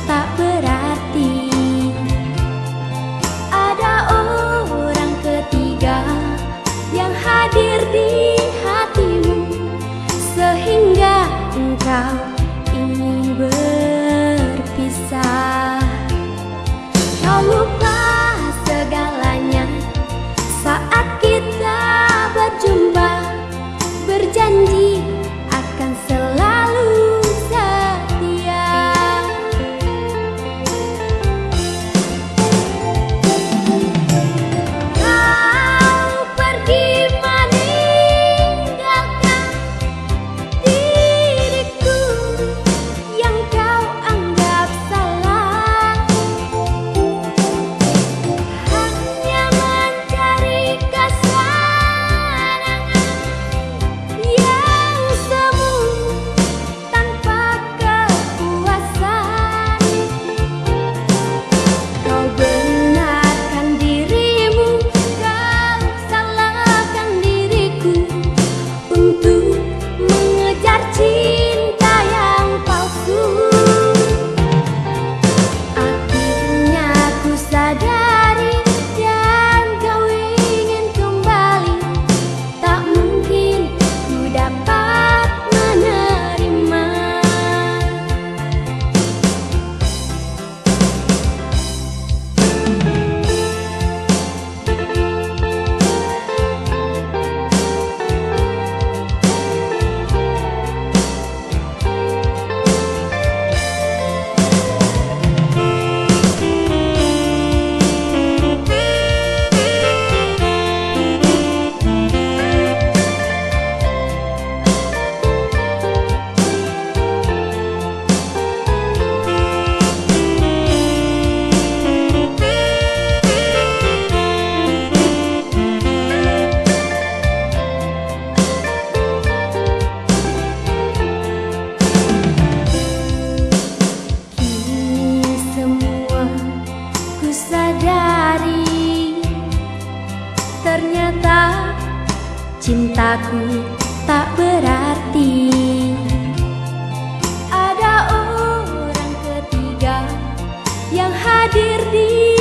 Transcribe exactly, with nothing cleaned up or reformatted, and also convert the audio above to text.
tak berarti ada orang ketiga yang hadir di hatimu, sehingga engkau ingin berpisah. Kau lupa segalanya saat kita berjumpa, berjanji akan selalu setia. Kau pergi meninggalkan diriku yang kau anggap salah, hanya mencari kesenangan yang semu tanpa kepuasan. Kau benarkan dirimu, kau salahkan diriku untuk mengejar cinta yang palsu. Akhirnya ku sadari dan kau ingin kembali, tak mungkin ku dapat menerima. Kini semua ku sadari, ternyata cintaku tak berarti. Ada orang ketiga yang hadir di